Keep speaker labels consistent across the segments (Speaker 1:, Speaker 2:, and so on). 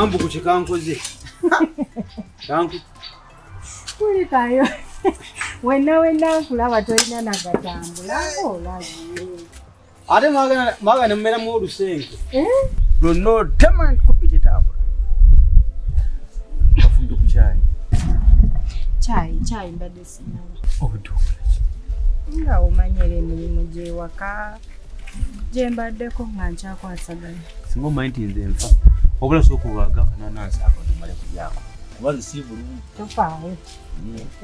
Speaker 1: Kambuku kyekankoze. Kanku.
Speaker 2: Kulikayo. Wenna wenna nkulaba tolina nagatambula ng'olabye.
Speaker 1: Ate mwagala mwagala ne mumeramu olusenke.
Speaker 2: Eh?
Speaker 1: Lwonna otema enkubi tetambula. Wafumbe ku kyayi.
Speaker 2: Kyayi kyayi mbadde sinaba.
Speaker 1: Obudde okola ki?
Speaker 2: Nga omanyira emirimu gy'ewaka gye mbaddeko nga nkyakwasaganya.
Speaker 1: Singa omanyi nti nze nfa. Wabula sooka obaaga akananansi ako ntumale kulyako. Kuba nze siri bulungi.
Speaker 2: Tofaayo.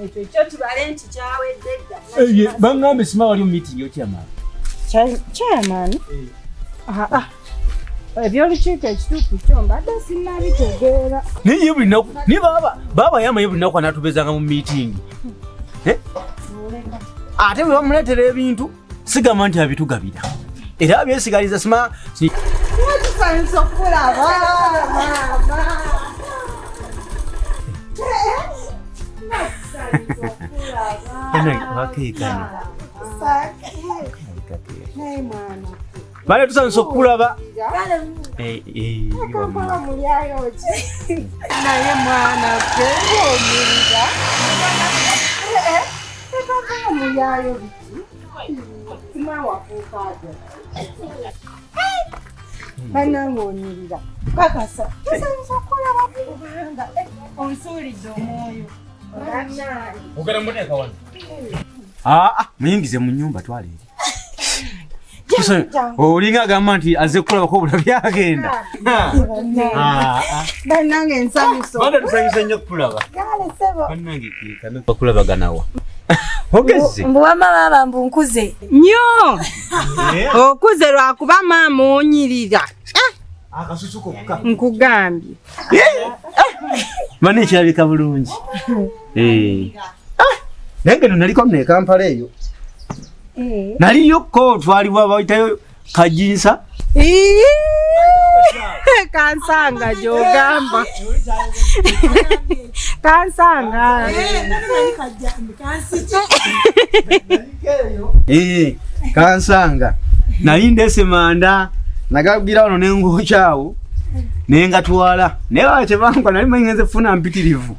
Speaker 2: Ekyo kyo kibale nti kyawedde dda.
Speaker 1: Baŋŋambe sima wali mu meeting yokyamani.
Speaker 2: Chairman? Ah, ah. Ebyolukiiko ekituufu kyo mbadde sinnabitegeera.
Speaker 1: Naye ye buli nnaku naye baaba baaba yamanyi buli nnaku anaatubeezanga mu meeting. Eh? Ate bwe bamuleetera ebintu sigamba nti abitugabira era abyesigaliza sima
Speaker 2: Tusanyusa okulaba maama. Naye mwana.
Speaker 1: Bale tusanyusa okukulaba.
Speaker 2: Kampala mulyayo ki? Naye mwana ffe ng'onyirira. Kampala mulyayo biki? Sima wafuuka atya? Bannange onyirira. Kakasa. Tusanyusa okukulaba kubanga onsuulidde omwoyo. Bannange.
Speaker 1: Ogenda muteeka wano. Aa, muyingize mu nnyumba twala eri. Olinga agamba nti azze kukulabako obulabi agenda.
Speaker 2: Bannange nsanyusa.
Speaker 1: Bana tusanyusa nnyo okukulaba.
Speaker 2: Kale ssebo.
Speaker 1: Bannange kano bakulabaganawa. Ogezze.
Speaker 3: Mbu wamma baaba mbu nkuze.
Speaker 2: Nnyo. Okuze lwakuba maama onyirira.
Speaker 1: Akasusu kokka.
Speaker 2: Nkugambye.
Speaker 1: Bana ekirabika bulungi. Eh. Naye ngeno naliko nno e Kampala eyo. Naliyo ko twalibwa bayitayo kajinsa.
Speaker 2: Ii, Kansanga gy'ogamba. Kansanga.
Speaker 1: Eh, kansanga. Nali ndese manda nagagira wano ne ngokyawo ne ngatwala. Naye baba kyebankola nali manyi ngenze kufuna mpitirivu.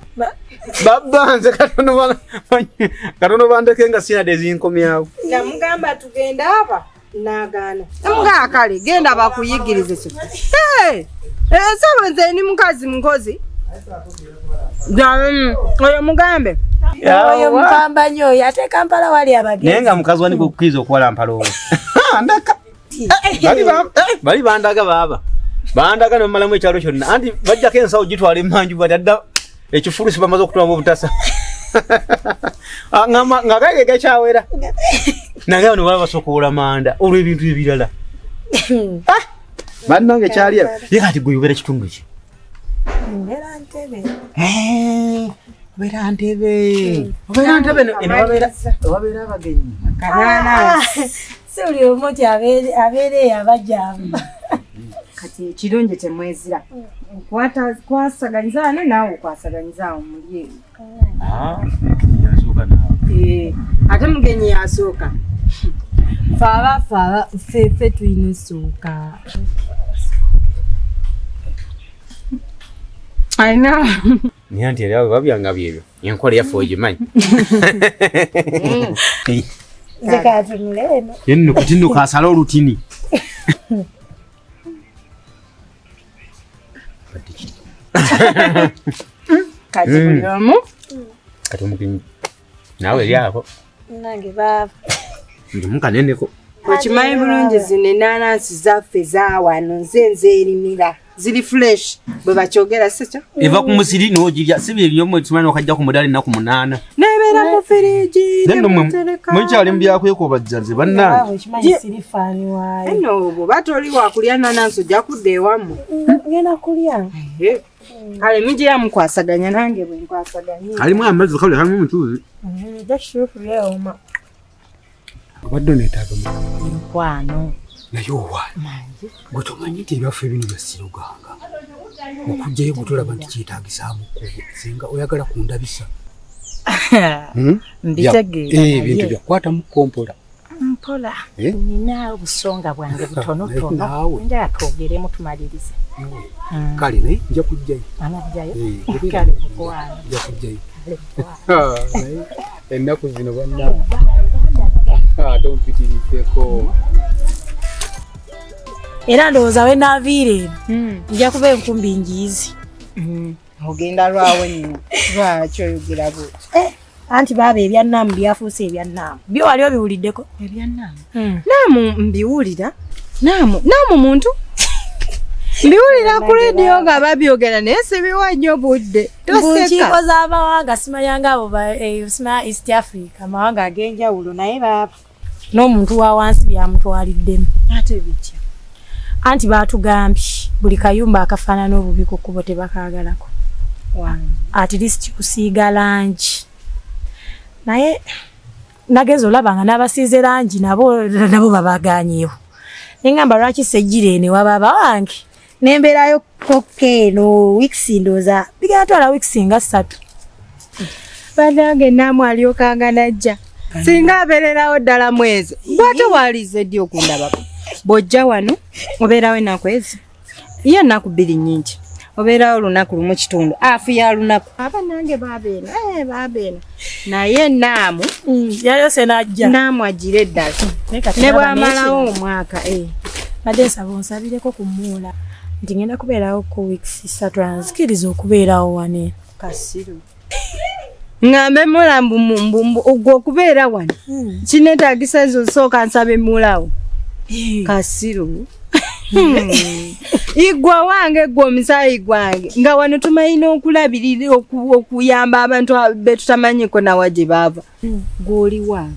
Speaker 1: Babba nze katono katono bandeke nga sina dezinkomyawo.
Speaker 2: Namugamba tugende aba n'agaana. Namugamba kale genda bakuyigirize so. Hey! Ssebo nze ndi mukazi mukozi. Oyo mugambe.
Speaker 3: Oyo mupambanyi oyo ate Kampala wali abagezi.
Speaker 1: Naye nga mukazi wani gwe okuwala mpala owo. Ndaka. Bali bandaga baaba. Bandaga ne bamalamu ekyalo kyonna. Anti bajjako ensawo gitwala emmanju bati adda ekifulusi bamaze okutulamu obutasa. Nga gage gakyawera. Nange bano baba basooka owola manda olw'ebintu ebirala. Bannange kyali ye kati gwe obeera kitundu ki?
Speaker 3: Mbeera Ntebe.
Speaker 1: Obeera Ntebe. Obeera Ntebe eno wabeera abagenyi.
Speaker 3: Si buli omu nti abeera eyo abajjamu.
Speaker 2: Kati ekirungi temwezira. Kwasaganyiza wano naawe okwasaganyiza awo muli
Speaker 1: Yasooka naawe.
Speaker 2: Ate mugenyi yasooka.
Speaker 3: Ffe abafa ffe tulina osooka.
Speaker 2: Alina.
Speaker 1: Naye nti era babyanga byebyo. Enkola yaffe ogimanyi.
Speaker 3: Nze katunule eno.
Speaker 1: Ye nno kuti nno kasale olutini.
Speaker 2: Kati buli omu.
Speaker 1: Kati omugenyi naawe eryako.
Speaker 3: Nange baaba.
Speaker 1: Ndi mukaneneko.
Speaker 2: Okimanyi bulungi zino ennaanansi zaffe za wano nze nzeerimira. Ziri fresh bwe bakyogera si kyo?
Speaker 1: Eva ku musiri n'ogirya si bye byomwe tumanyi okajja ku mudaala ennaku 8.
Speaker 2: Nebeera mu firiji
Speaker 1: Naye nno mmwe
Speaker 2: nemutereka.
Speaker 1: mukyali mu byakwekobajja nze bannange.
Speaker 3: Okimanyi siri faani waayo.
Speaker 2: Nno bw'oba toli wakulya nnanansi ojja kudda ewammwe.
Speaker 3: Ngenda kulya.
Speaker 2: Kale mugira mukwasaganya nange bwe nkwasaganya.
Speaker 1: Kalimu amazzi kale kalimu omucuuzi.
Speaker 3: Byewoma.
Speaker 4: Obadde oneetaaga
Speaker 2: mukwano.
Speaker 4: Naye owaani gwe tomanyi nti ebyaffe bino bya siruganga okugjayo bwe tolaba nti kyetaagisaamu kkubo singa oyagala kundabisa.
Speaker 3: Mbitegeera.
Speaker 4: Ebintu byakukwatamu kompola.
Speaker 3: Mpola. Nina obusonga bwange butonotono. Njagala twogeremu tumalirize.
Speaker 4: Kale naye nja kujjayo.
Speaker 3: Anajjayo? Kale mukwano.
Speaker 4: Nja kujjayo. Ennaku zino bannange. Ate ompitiriddeko.
Speaker 3: Era ndowooza we naaviire eno nja kuba enkumbi ngiyizi.
Speaker 2: Ogenda lwawe nno lwaki oyogera bw'otyo?
Speaker 3: Anti baaba ebyannaamu byafuuse ebyannaamu. Byo wali obiwuliddeko?
Speaker 2: Ebyannaamu? Naamu mbiwulira. Naamu muntu. Mbiwulira ku leediyo nga babyogera naye sibiwa nnyo budde.
Speaker 3: Mu nkiiko z'amawanga simanyanga abo simanya East Africa amawanga ag'enjawulo naye baaba n'omuntu wa wansi byamutwaliddemu.
Speaker 2: Ate bitya?
Speaker 3: Anti baatugambye buli kayumba akafaanana obubi ku kkubo tebakaagalako. At least kusiiga langi. Naye nagenze olaba nga n'abasiize langi nabo babagaanyeewo. Ne ŋŋamba lwaki sejjira eno ewa baaba wange nembeerayo kokka eno wiikisi ndowooza bigenda twala wiikisi nga 3.
Speaker 2: Bannange Naamu alyokanga n'ajja. Singa abeererawo ddala mwezi. Bw'ate waalize ddi okundabako? Bw'ojja wano obeerawo ennaku ezi. Ye ennaku 2 nnyingi. Obeerawo olunaku lumu kitundu. Afu ya lunaku. Abannange baaba eno, baaba eno. Naye Naamu
Speaker 3: yayose n'ajja.
Speaker 2: Naamu agire ddala. Ne bw'amalawo omwaka.
Speaker 3: Badde nsaba onsabireko ku mmuula nti ngenda kubeerawo ku wiikisi 3 anzikiriza okubeerawo wano.
Speaker 2: Kasiru. Ngambe mula mbu ogwo okubeera wano. Kineetaagisa nze osooka nsabe mulawo. Kasiru. Igwa wange gwe omusaayi gwange nga wano tumanyi okulabirira okuyamba abantu be tutamanyiko nawa gye baava. Gw'oli wange.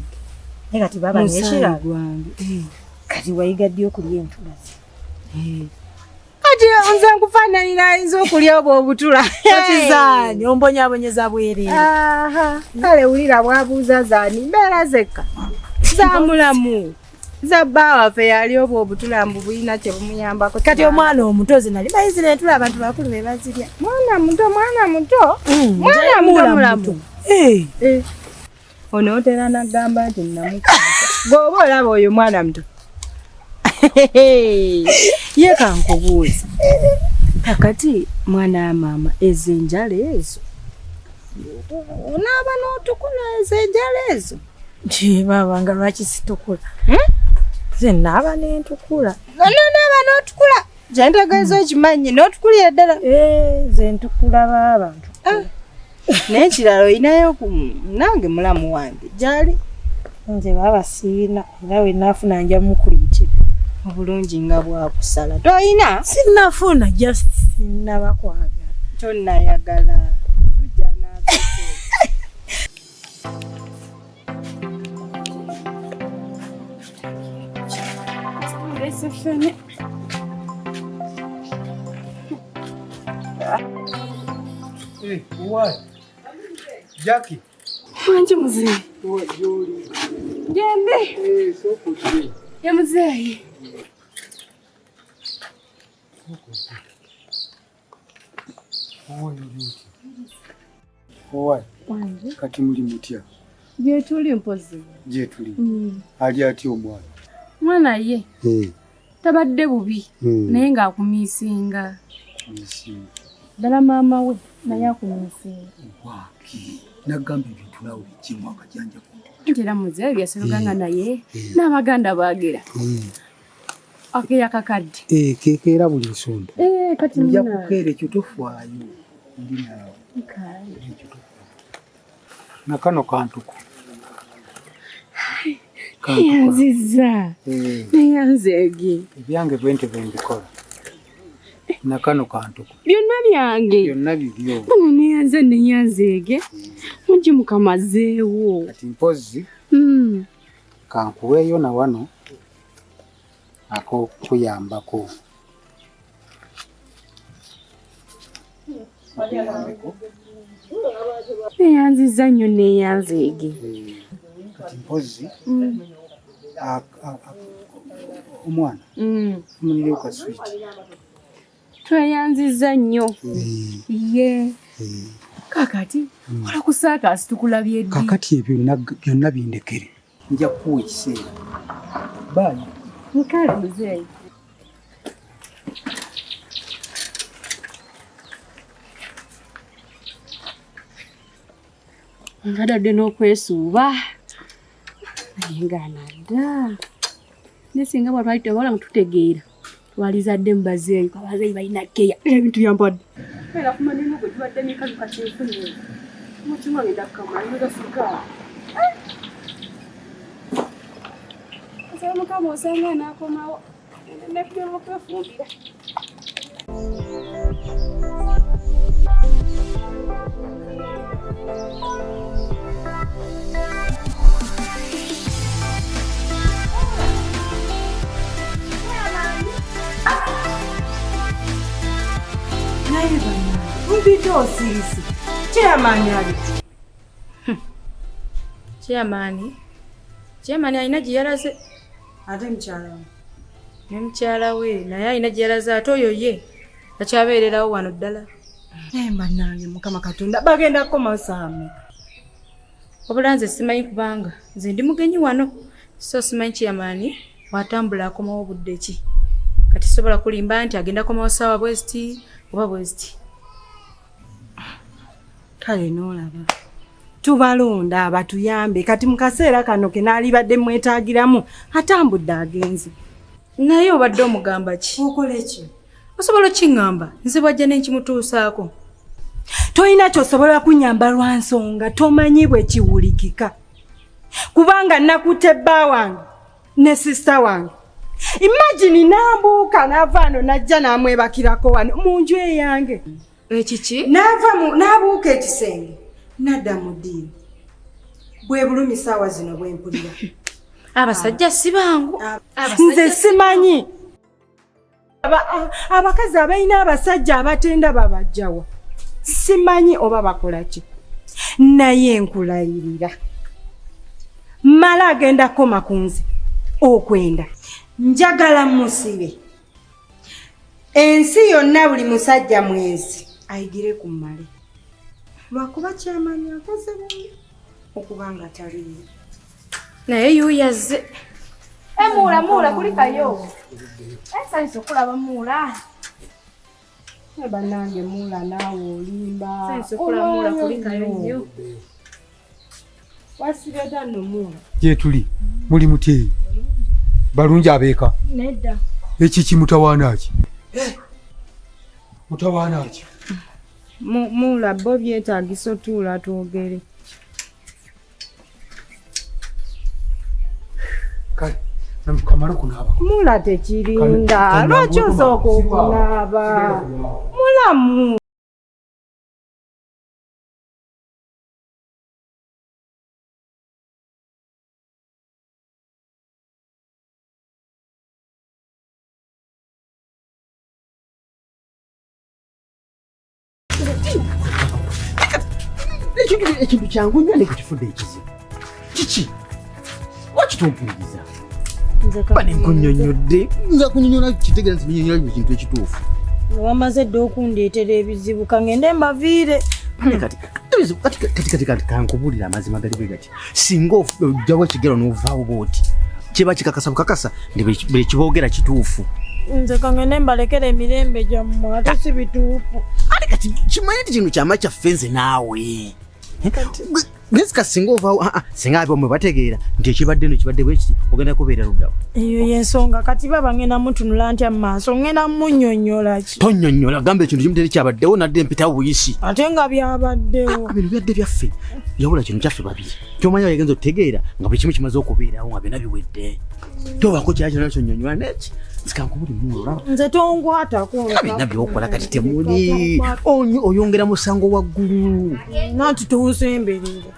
Speaker 3: Naye kati baaba n'ekirala.
Speaker 2: Gwange.
Speaker 3: Kati wayiga ddi okulya entula ze?
Speaker 2: Kati nze nkufaananira ayinza okulya obwo obutula.
Speaker 3: Kati zaani ombonyaabonyeza bwereere.
Speaker 2: Kale wulira bw'abuuza zaani mbeera zekka. Za mulamu. Za bba waffe yali obwo obutula mbu bulina kye bumuyambako.
Speaker 3: Kati omwana omuto ze nali mayizira entula abantu bakulu be bazirya.
Speaker 2: Mwana muto, mwana muto. Mwana muto mulamu. Ono otera n'agamba nti namukwata. Bw'oba olaba oyo mwana muto. Ye kankubuuza. Kakati mwana wa maama ezo enjala ezo. Onaaba n'otukula ezo enjala ezo.
Speaker 3: Nti baaba nga lwaki situkula? Nze naaba n'entukula.
Speaker 2: Onaaba n'otukula. Kye ntegeeza okimanyi n'otukulira ddala.
Speaker 3: Nze ntukula baaba ntukula.
Speaker 2: Naye ekirala olinayo ku nange mulamu wange gy'ali.
Speaker 3: Nze baaba siina era we naafuna nja mukuyitira.
Speaker 2: Obulungi nga bwakusala. Toyina?
Speaker 3: Sinnafuna just sinnaba kwagala.
Speaker 2: Tonnayagala. Tujja naabyo.
Speaker 4: Why? Jackie.
Speaker 5: Wanje muzeeyi. Gende. Ye muzeeyi.
Speaker 4: Owai. Kati muli mutya?
Speaker 5: Gye tuli mpozi.
Speaker 4: Gye tuli. Ali atya omwana?
Speaker 5: Mwana ye. Tabadde bubi naye ng'akumiisinga. Ddala maama we naye akumiisinga.
Speaker 4: Waaki. Nagamba ebintu naawe biggyeemu akajanja.
Speaker 5: Nti era muzeeyi byaseruganga naye n'abaganda baagera. Akeera kakadde.
Speaker 4: Kekeera buli nsonda.
Speaker 5: Kati
Speaker 4: nja kukeera ekyo tofaayo. Ndi naawe. Na kano kantuku.
Speaker 5: Yanzizza. Neyanzeege.
Speaker 4: Ebyange bwente bwe mbikola. Na kano kantuku.
Speaker 5: Byonna byange.
Speaker 4: Byonna bibyo.
Speaker 5: Bano neyanze neyanzeege. Mujje Mukama azzeewo.
Speaker 4: Kati mpozzi. Kankuweeyo na wano ak'okuyambako.
Speaker 5: Neyanzizza nnyo neyanzeege.
Speaker 4: Kati mpozzi omwana omunireyo ka swiiti.
Speaker 5: Tweyanzizza nnyo. Ye. Kakati olakusaakaasi tukulabye ddi?
Speaker 4: Kakati ebyo byonna bindekere. Nja kukuwa ekiseera Bye.
Speaker 5: Nkale muzeeyi. Nkadadde n'okwesuuba naye nga nadda naye singa bwa twali tewala nga tutegeera twalizadde mu bazeeyi abazeeyi balina keya ebintu byampadde era kumanya emu gwe tubadde n'ekalu kakinfunye mutima ngenda kukamala noza sikaala asaba Mukama osanga n'akomawo nekugenda okwefumbira.
Speaker 2: Naye bannange mpita osirise chairman ali
Speaker 6: Chairman alina gye yalaze
Speaker 2: ate mukyala we
Speaker 6: ne mukyala we naye alina gye yalaze ate oyo ye akyabeererawo wano ddala.
Speaker 2: Naye bannange Mukama Katonda bagenda kukomawo ssaawa mmeka?
Speaker 6: Wabula nze simanyi kubanga nze ndi mugenyi wano so simanyi chairman watambula akomawo budde ki kati sobola kulimba nti agenda komawo ssaawa bweziti oba bweziti.
Speaker 2: Kale n'olaba tubalonda abatuyambe kati mu kaseera kano ke naalibadde mwetaagiramu atambudde agenze.
Speaker 6: Naye obadde omugamba ki?
Speaker 2: Okole ki?
Speaker 6: Osobola okiŋŋamba nze bwajja ne nkimutuusaako.
Speaker 2: Tolina ky'osobola kunnyamba lwa nsonga tomanyi bwe kiwulikika kubanga nakutte bba wange ne sisita wange. Imagine n'ambuuka n'ava wano n'ajja n'amwebakirako wano mu nju eyange.
Speaker 6: Ekiki?
Speaker 2: N'ava n'abuuka ekisenge n'adda mu ddiiro. Bwe bulumi ssaawa zino bwe mpulira.
Speaker 6: Abasajja si bangu.
Speaker 2: Nze simanyi. Abakazi abalina abasajja abatenda babajjawa. Simanyi oba bakola ki. Naye nkulayirira. Mala agenda koma ku nze okwenda. Njagala musibe. Ensi yonna buli musajja mwenzi ayigire ku mmale. Lwakuba chairman akoze bubi okuba nga taliiyo.
Speaker 6: Naye yuuyazze. Muula muula kulikayo. Nsanyuse okulaba muula.
Speaker 2: Bannange muula naawe olimba.
Speaker 6: Nsanyuse okulaba muula kulikayo nnyo.
Speaker 2: Wasibye dda nno muula.
Speaker 4: Gye tuli muli muti balungi abeeka.
Speaker 3: Nedda.
Speaker 4: Ekiki mutawaana ki? Mutawaana ki?
Speaker 2: Muula bo byetaagisa otuula twogere.
Speaker 4: Kale kamala okunaaba.
Speaker 2: Muula tekirinda. Lwaki osooka okunaaba? Mulamu.
Speaker 1: Ekintu kyangu nnyo naye kifudde ekizibu. Kiki? Lwaki tompuliriza? Bane nkunnyonnyodde. Nza kunnyonnyola kitegeera nti nnyonnyola buli kintu ekituufu.
Speaker 3: Wamaze dda okundeetera ebizibu kangende mbaviire.
Speaker 1: Kati kati kati kankubuulira amazima gali bwe gati. Singa ojjawo ekigero n'ovaawo bw'oti kiba kikakasa bukakasa nti buli kiboogera kituufu.
Speaker 3: Nze kangende mbalekera emirembe gyammwe ate si bituufu.
Speaker 1: Ate kati kimanyi nti kino kyama kyaffe nze naawe. Nesika singa ovaawo singa abomwe bategeera nti ekibadde no kibadde bwe kiti ogenda kubeera luddawa.
Speaker 3: Eyo y'ensonga kati baba ngenda mutunula ntya mu maaso ngenda munnyonnyola ki?
Speaker 1: Tonnyonnyola gamba ekintu kimu teri kyabaddewo nadde mpitawo buyisi.
Speaker 3: Ate nga byabaddewo.
Speaker 1: Bino byadde byaffe. Yabula kino kyaffe babiri. Ky'omanyi wagenza otegeera nga buli kimu kimaze okubeerawo nga byonna biwedde. Tobaako kyali kyonna kyonnyonnyola neki? Nzikankubuli mulo olaba.
Speaker 3: Nze tonkwatako.
Speaker 1: Byonna by'okola kati temuli. Oyongera musango waggulu.
Speaker 3: Nanti tonsemberera.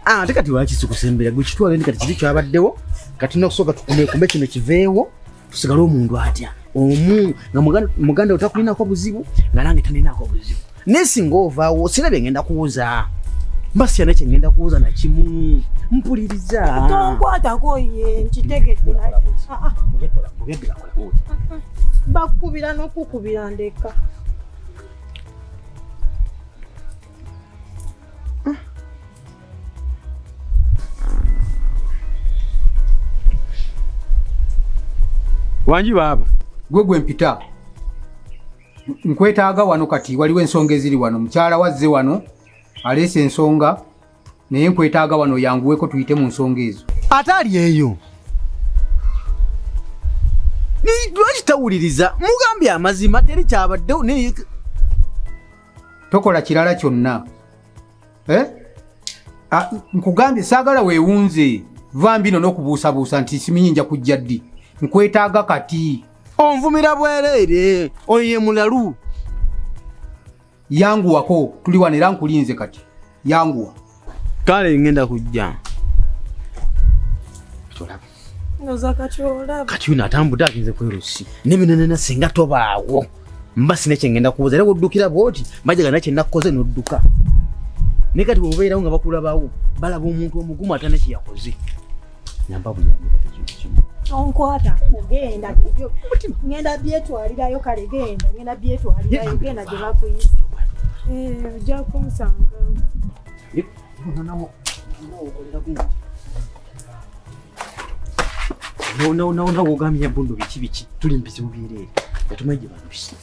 Speaker 1: Ate kati lwaki sikusembera gwe kitwale ndi kati kiri kyabaddewo kati n'okusooka tukumeekume kino kiveewo tusigale omuntu atya omu nga muganda otakulinako buzibu nga nange taninako buzibu naye singa ovaawo sina bye ngenda kuwuza mba siyana kye ngenda kuwuza nakimu mpuliriza.
Speaker 3: Tonkwatako ye nkitegedde. Bakukubira n'okukubira ndeka.
Speaker 1: Wangi baaba.
Speaker 4: Gwe gwe mpita. Nkwetaaga wano kati waliwo ensonga eziri wano. Mukyala wazze wano aleese ensonga naye nkwetaaga wano yanguweko tuyite mu nsonga ezo.
Speaker 1: Ate ali eyo. Lwaki tawuliriza? Mugambye amazima teri kyabaddewo naye
Speaker 4: tokola kirala kyonna. Eh? Nkugambye saagala weewunze va mbino n'okubuusabuusa nti simanyi nja kujja ddi. Nkwetaaga kati.
Speaker 1: Onvumira bwereere oyo ye mulalu.
Speaker 4: Yanguwako tuli wano era nkulinze kati. Yanguwa.
Speaker 1: Kale ngenda kujja. Kati uno atambudde agenze kwerusi ne bino nena singa tobaawo mba sina kye ngenda kubuuza era woddukira bw'oti mbajjaga nakye nakkoze n'odduka naye kati bw'obeerawo nga bakulabawo balaba omuntu omugumu atana kye yakoze nyamba buyambi kati ekintu kimu
Speaker 3: onkwata ogenda ngenda byetwalirayo kale genda ngenda byetwalirayo genda gye bakuyise ojja kunsanga
Speaker 1: nawo ogambye mbundo biki biki tuli mu bizibu byereere nga tumanyi gye baluse.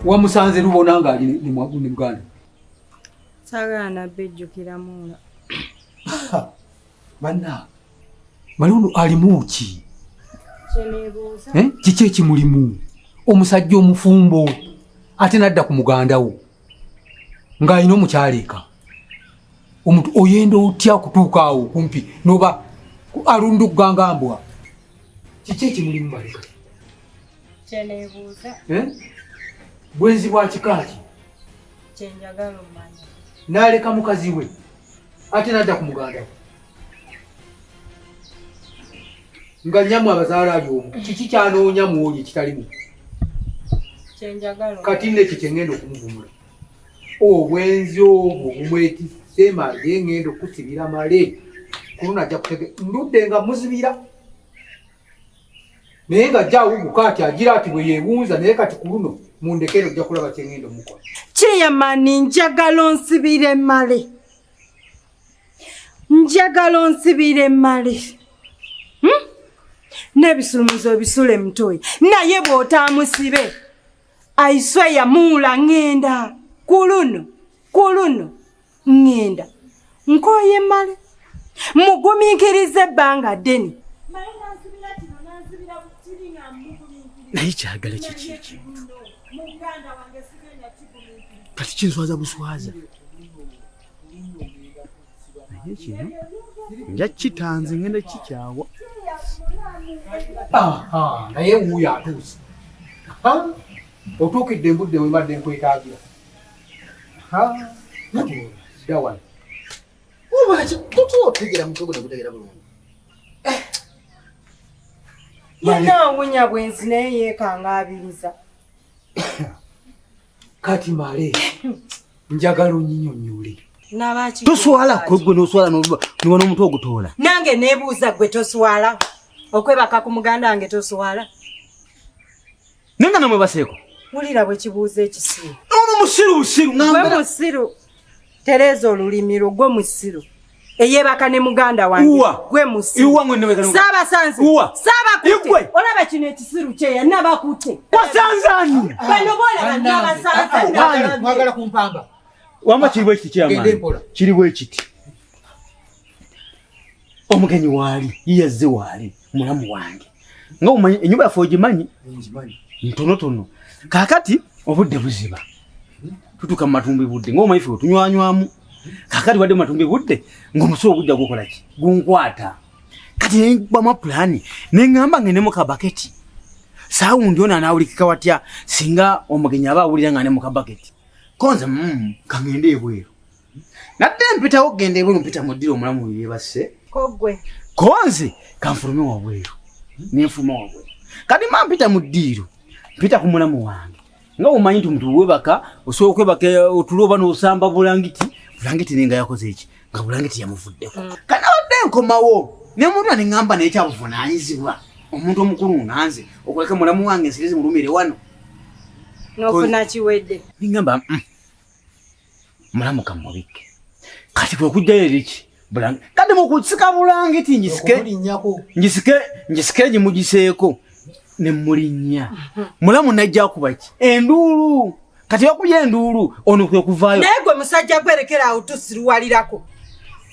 Speaker 4: Wamusanze lubona ng'ali ne muganda.
Speaker 2: Saagala nabbejjukiramu.
Speaker 4: Banna mali ono alimu ki? Kiki ekimulimu? Omusajja omufumbo ate n'adda ku muganda wo ng'alina omukyala eka. Omuntu oyenda otya okutuuka awo kumpi n'oba alundugga nga mbwa? Kiki ekimulimu maleka?
Speaker 2: Kyeneebuuza.
Speaker 4: Bwenzi bwa kika ki?
Speaker 2: Kyenjagala omanya.
Speaker 4: N'aleka mukazi we ate n'adda ku muganda we nga nnyamu abazaala ali omu. Kiki kyanoonya mu oli ekitalimu?
Speaker 2: Kyenjagala.
Speaker 4: Kati nno ekyo kye ŋŋenda okumuvumula. Obwenzi obwo bumwetisse male ŋŋenda okusibira male. Ku luno ajja kutege ndudde nga muzibira. Naye ng'ajja awuguka ati agira ati bwe yeewunza naye kati ku luno mundekere ojja kulaba kye ŋŋenda omukola.
Speaker 2: Chairman njagala onsibire male. Njagala onsibire male. N'ebisulumizo obisule mutoyi. Naye bw'otaamusibe I swear muula ŋŋenda ku luno ŋŋenda. Nkooye male. Mugumiikirize ebbanga ddene.
Speaker 1: Naye kyagala kiki ekintu? Kati kinswaza buswaza. Naye kino nja kitanze ngenda kikyawa.
Speaker 4: Naye wuuyo atuuse. Otuukidde embudde we mbadde nkwetaagira. Dda wano.
Speaker 1: Oba otegeera mutwe gwo negutegeera bulungi.
Speaker 2: Yenna awunya bwenzi naye yeekanga abiriza.
Speaker 4: Kati male njagala onnyinyonnyole.
Speaker 1: Toswala gwe n'oswala n'oba n'omutwe ogutoola.
Speaker 2: Nange neebuuza gwe toswala. Okwebaka ku muganda wange toswala.
Speaker 1: Naye nga namwebaseeko.
Speaker 2: Wulira bwe kibuuza ekisiru.
Speaker 1: Ono musiru busiru.
Speaker 2: Gwe musiru. Tereeza olulimi lwo gwe musiru. Eyeebaka ne muganda wange gwe musiru. Saabasanze. Saabakute. Olaba kino ekisiru kyeya nabakute.
Speaker 1: Wasanze ani?
Speaker 2: Bano b'olaba nabasanze.
Speaker 4: Mwagala kumpamba.
Speaker 1: Wamma kiri bwe kiti kyamaanyi. Kiri bwe kiti. Omugenyi waali yazze waali mulamu wange. Nga omanyi ennyumba yaffe ogimanyi? Ntonotono. Kaakati obudde buziba. Tutuuka mu matumbi budde ng'omanyi ffe otunywanywamu. Kaakati wadde mu matumbi budde ng'omusulo gujja gukola ki? Gunkwata. Kati ne nkubbamu pulaani ne ŋŋamba ngende mu kabaketi. Saawundi ono anaawulikika watya singa omugenyi aba awulira nga ne mu kabaketi. Ko nze kangende ebweru. Nadde mpitawo okugenda ebweru mpita mu ddiro omulamu we yeebase.
Speaker 2: Ko ggwe.
Speaker 1: Ko nze kanfulume wabweru. Ne nfuluma wabweru. Kati mba mpita mu ddiiro mpita ku mulamu wange. Nga omanyi nti omuntu weebaka osobola okwebaka otulo oba n'osamba bulangiti, bulangiti naye nga yakoze eki? Nga bulangiti yamuvuddeko. Kati nabadde nkomawo ne muntu ne ŋŋamba naye kyabuvunaanyizibwa. Omuntu omukulu nga nze okuleka mulamu wange ensiri zimulumire wano.
Speaker 2: N'ofuna kiwedde.
Speaker 1: Ne ŋŋamba mulamu kamubikke. Kati kwe kujjayo eriki bulangiti. Kati mu kusika bulangiti ngisike ngisike ngisike gimugiseeko ne mulinnya. Mulamu najja kuba ki? Enduulu. Kati bakubye enduulu ono kwe kuvaayo.
Speaker 2: Naye gwe musajja gwerekera awo tusiruwalirako.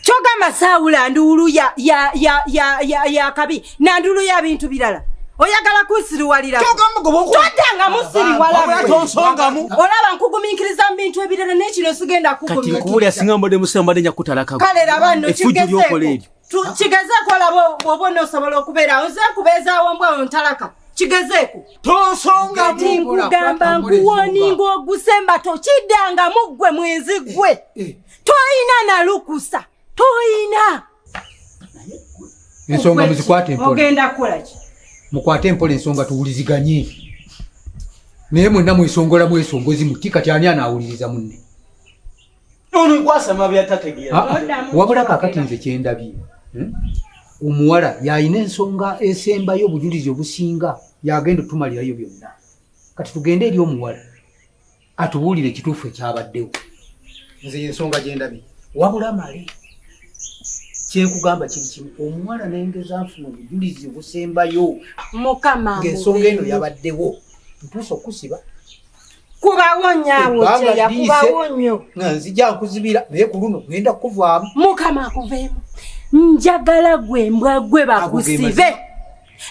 Speaker 2: Kyogamba saawula nduulu ya ya ya ya ya ya kabi na nduulu ya bintu birala. Oyagala kunsiruwalirako.
Speaker 1: Kyogamba gwe bw'okuba-
Speaker 2: Toddanga musiruwala
Speaker 1: Wabula
Speaker 2: gwe.
Speaker 1: tonsongamu.
Speaker 2: Olaba nkugumiikiriza mu bintu ebirala naye kino sigenda
Speaker 1: Kati
Speaker 2: kugumiikiriza.
Speaker 1: nkubuulira singa mbadde musiraamu mbadde nja kukutalako.
Speaker 2: Kale laba nno
Speaker 1: Effujjo ly'okola
Speaker 2: kigezeeko.
Speaker 1: eryo.
Speaker 2: Kigezeeko olaba oba onoosobola okubeerawo. Nze nkubeezaawo mbwa ontalaka. Kigezeeko.
Speaker 1: Tonsongamu.
Speaker 2: Kati nkugamba nkuwoninga ogusemba tokiddangamu ggwe mwenzi ggwe. Toyina na lukusa. Toyina.
Speaker 4: Ensonga muzikwate empola.
Speaker 2: Ogenda kukola ki?
Speaker 4: Mukwate empola ensonga tuwuliziganye. Naye mwenna mwesongola mwesongozi muti kati ani anaawuliriza munne?
Speaker 1: Ono kwasama byatategeera.
Speaker 4: Wabula kaakati nze kyendabye. Omuwala yalina ensonga esembayo obujulizi obusinga yagenda otumalirayo byonna. Kati tugende eri omuwala atubuulire ekituufu ekyabaddewo. Nze ensonga gye ndabye. Wabula male kyenkugamba kiri kimu, omuwala n'engeza nfuna obujulizi obusembayo
Speaker 2: Mukama
Speaker 4: ng'ensonga eno
Speaker 2: amubeere.
Speaker 4: yabaddewo. Ntuuse okusiba.
Speaker 2: Kubawo nnyo awo
Speaker 4: Ebbanga
Speaker 2: kyeya,
Speaker 4: liise
Speaker 2: kubawo nnyo.
Speaker 4: nga nzija nkuzibira naye ku luno ngenda kukuvaamu.
Speaker 2: Mukama akuveemu. Njagala gwe mbwa gwe bakusibe.
Speaker 4: Ago ge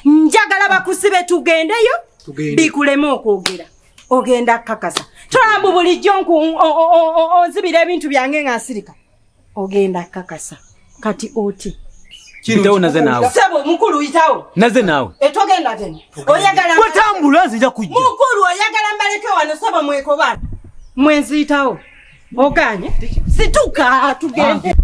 Speaker 2: Njagala bakusibe tugendeyo
Speaker 4: Tugende.
Speaker 2: bikuleme okwogera. Ogenda kakasa. Tolambu bulijjo onzibira ebintu byange nga nsirika. Ogenda kakasa. Kati oti.
Speaker 1: Mpitawo naze naawe.
Speaker 2: Ssebo mukulu yitawo.
Speaker 1: Naze naawe.
Speaker 2: Etogenda tena. Oyagala
Speaker 1: Bwetambula nzija kujja.
Speaker 2: Mukulu oyagala mbaleke wano ssebo mwekobaana. Mwenziyitawo. Oganye? Situka tugende.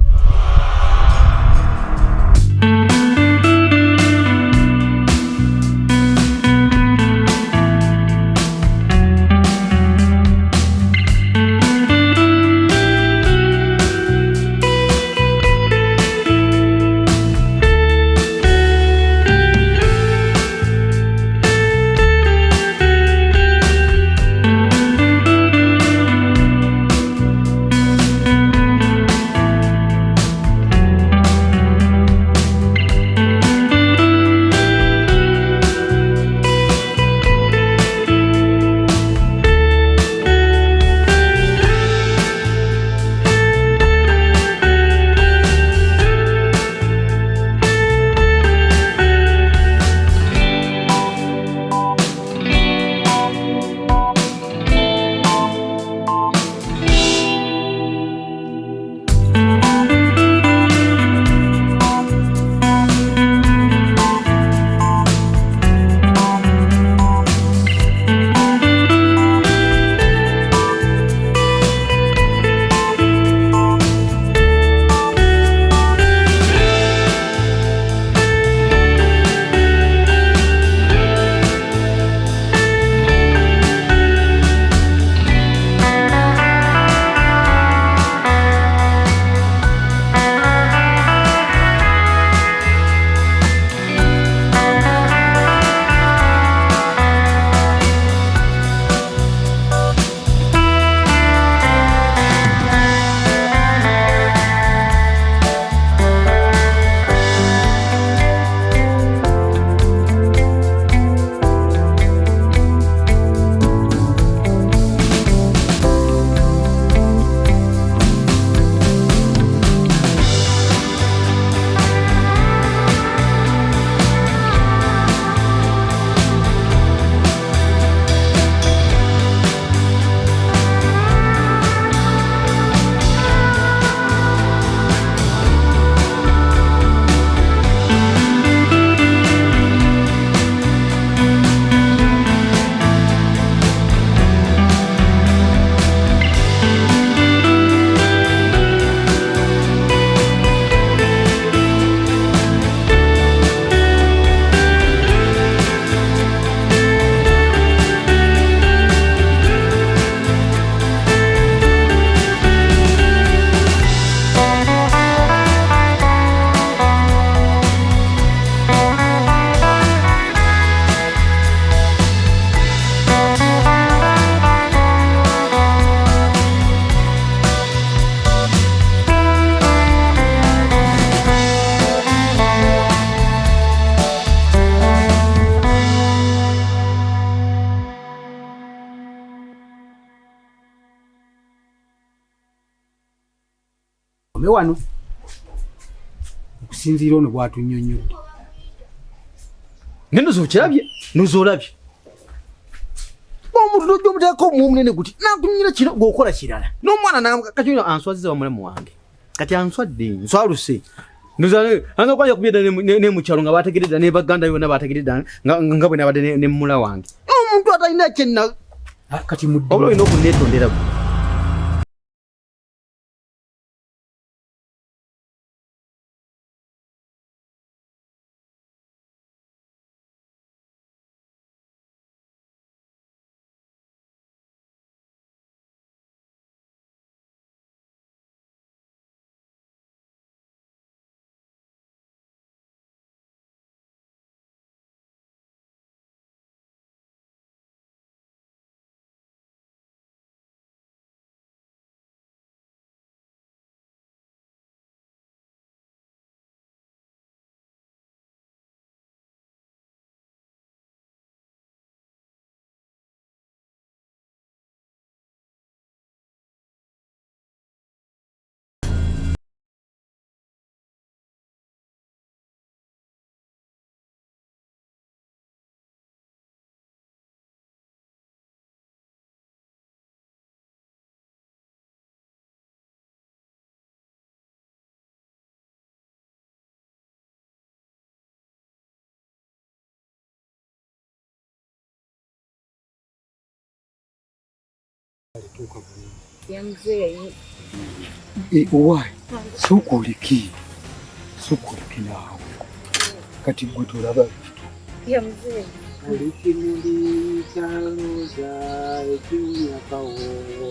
Speaker 4: Tukome wano okusinziira ono bw'atunnyonnyodde.
Speaker 1: Naye ndoza okirabye, ndoza olabye. Omuntu nojja omuteekako omuwa omunene guti nakunyira kino gwokola kirala n'omwana kati answazizza wamulamu wange kati answadde nswaluse ndoza kwanja kubyedda ne mukyalo nga bategeredda ne baganda bonna bategeredda nga bwe nabadde ne mula wange omuntu atalina kyenna
Speaker 4: kati mudde
Speaker 1: olina okunneetondera gwe.
Speaker 4: Why? Sooka oleke, sooka oleke naawe. Kati gwe tolaba bintu. Buli kimuli kya Roza ekiwunya kawoowo.